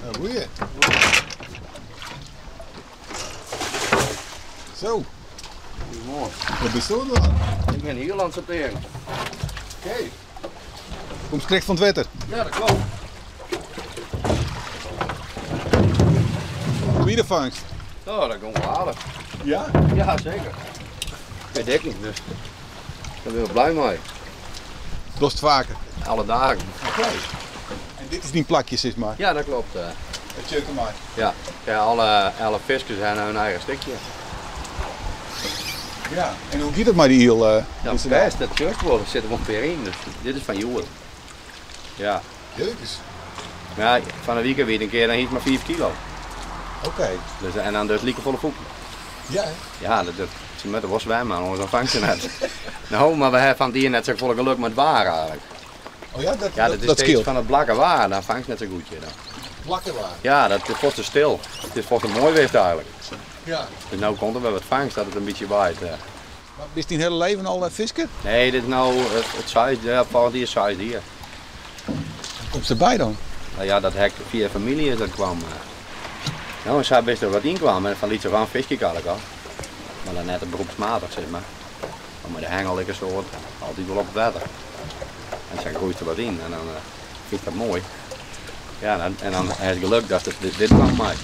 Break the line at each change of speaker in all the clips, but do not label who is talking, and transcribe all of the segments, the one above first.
Nou, goeie. Zo.
Goedemorgen.
Wat bist do dan?
Ik bin iel oan it sortearjen.
Oké. Komst krekt fan it wetter?
Ja, dat klopt.
Hoe wie de fangst?
Oh, dat gong wol aardich.
Ja?
Ja, seker. Pear dikken, dus dêr bin ik blij mei.
Dochst faker?
Alle dagen.
Oké. En dit is dyn plakje sis mar?
Ja, dat klopt.
It Tsjeukemeer?
Ja, ja alle, alle fiskers hawwe hun eigen stikje.
Ja, en hoe giet it mei dy iel?
Ja, bêst, dat sjochst wol. Der sitte wol in pear yn. Dus dit is fan hjoed. Ja.
Jeukes.
Ja, fan 'e wike wie it in kear, dan hie ik mar 5 kilo.
Oké.
Dus, en dan dus likefolle fûken.
Ja, hè?
Ja, dat, dat, se moatte wol swimme, oars dan fangst se net. No, mar we hawwe fan it jier net safolle geluk mei it waar eigentlik.
Oh ja, dat,
Ja, dat is
dat
steeds
skeelt.
fan it blakke waar, dan fangst net sa goed hjir dan.
Blakke waar?
Ja, dat is folle te stil. It is folle te moai west eigentlik.
Ja.
Dus no komt der wer wat fangst dat it in bytsje waait.
Mar bist dyn hiele leven al fisker?
Nee, dit is no it seisde, ja, folgjend jier seisde jier.
Hoe komst derby dan?
No ja, dat hek fia famylje is dat kwam. No, en sa bist der wat yn kwam. En fan lyts af oan fisk ik eigentlik al. Mar dan net beroepsmatich, sis mar. Mar mei de hengel ek in soad, altyd wol op it wetter. En sa groeist der wat yn en dan fynst dat moai. Ja, en dan hast geluk datst dit dwaan meist.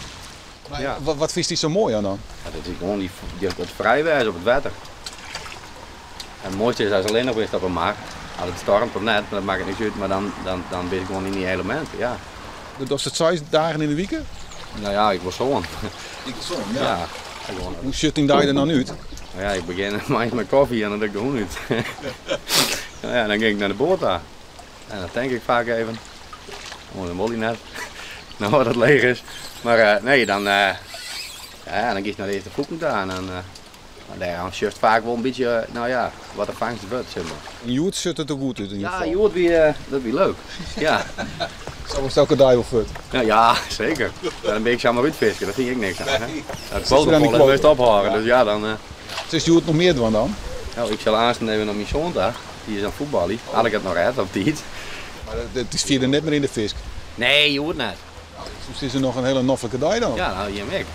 Mar ja. Wat fynst dy sa moai oan dan?
Ja, dat is gewoan dy, dat frij wêze op it wetter. En it moaiste is ast allinnich bist op 'e mar. As it stoarmt of net, dat makket niks út, mar dan, dan, dan bist gewoan yn dyn elemint, ja.
Dochst it seis dagen yn 'e wike?
No ja, ik wol sân.
Ik wol sân, ja.
Ja, gewoan.
Hoe sjocht dyn dei der dan út?
No ja, ik begjin moarns mei kofje en dan doch ik de hûn út. No ja, dan gean ik nei de boat ta. En dan tank ik faak even. Oars dan wol hy net. No as it leech is. Mar eh, nee, dan, eh, ja, dan giest nei de earste fûken ta en dan, eh, dêr sjochst faak wol in bytsje, no ja, wat de fangst wurdt, sis mar.
En hjoed sjocht it der goed út yn ieder
Ja,
gefal.
hjoed wie, dat wie leuk. Ja.
Sa wolst elke dei wol fuort.
Ja, ja, seker. Dan bin ik samar útfiske, dat fyn ik niks oan.
Nee.
Dat
Sit der dan
kwotum
yn
wol, moatst
kwotum.
ophâlde, dus ja, dan.
Silst hjoed noch mear dwaan dan?
No, ik sil aansten even nei myn soan ta. Dy is oan it fuotbaljen. As ik it noch rêd op tiid.
Mar it is fierder net mear yn de fisk?
Nee, hjoed net.
Soest sizze noch in hiele noflike dei dan?
Ja, no, jim ek.